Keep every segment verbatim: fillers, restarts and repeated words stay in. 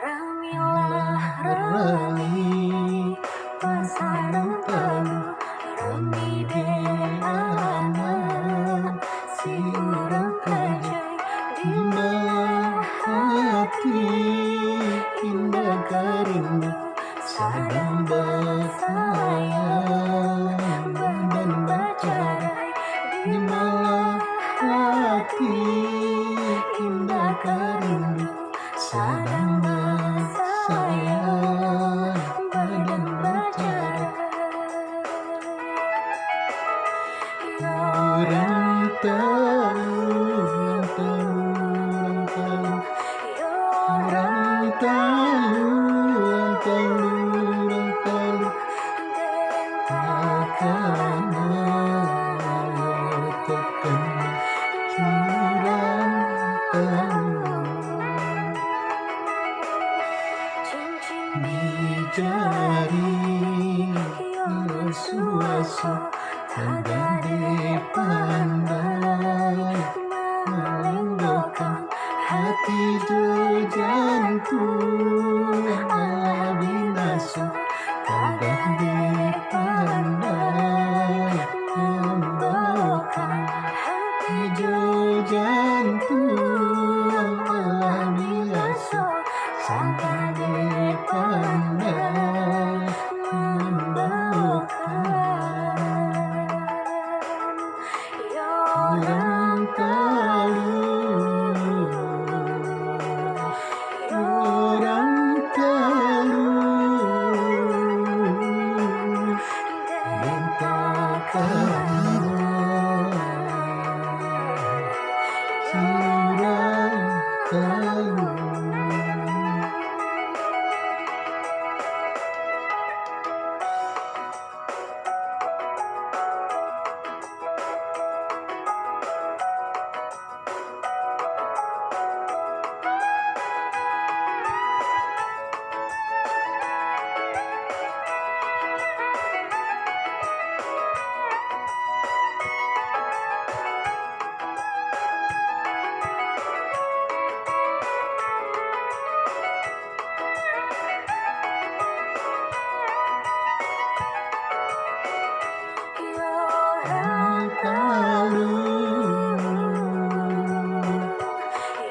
Ramilah rami, pasar Talu, rami dek anak si urang kajai. Di malah hati indak ka rindu, sadang basayang badan bacarai. Di malah hati indak ka rindu, sadang basayang badan bacarai. Urang Talu, urang Talu, urang Talu, urang Talu, urang Talu, urang Talu. Takana, takana, urang Talu. Cincin di jari, yo suaso, tagah dek pandai, malenggokan hati jo jantuang, alah binaso, tagah dek pandai, mambaokan hati jo jantuang, alah binaso, tagah dek pandai, mambaokan. Urang Talu, urang Talu, den takana, urang Talu. Urang Talu,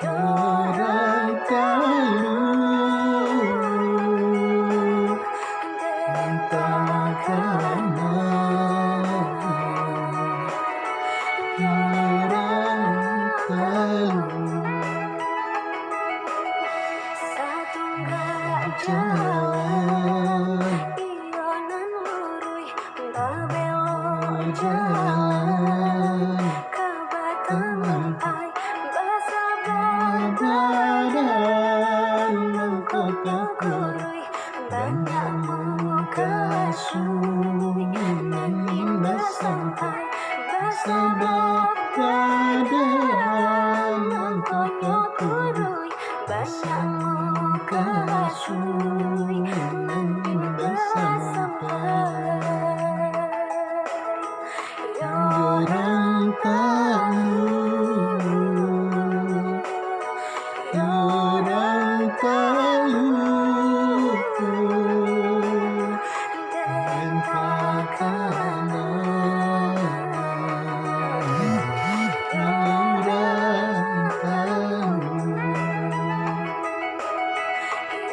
urang Talu, den takana, urang Talu. Satunggak jalan, iyo nan luruih, babelok jalan ka Batang Ampai, basabab badan mangko takuruih, banyak mukasuik nan indak sampai, basabab badan mangko takuruih, banyak mukasuik nan indak sampai. Urang Talu, urang Talu, den takana, urang Talu,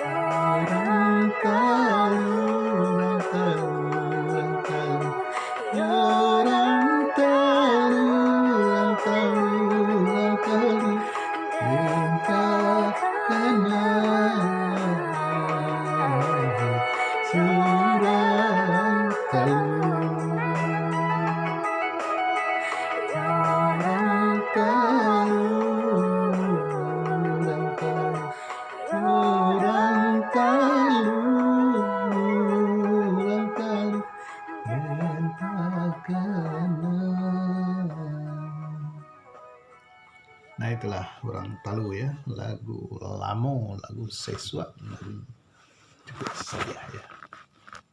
urang Talu, urang Talu, urang Talu. Urang Talu, urang Talu, urang Talu, den takana, urang Nah, itulah urang Palu ya, lagu lamo, lagu sesuap, lagu cukup sabiah ya.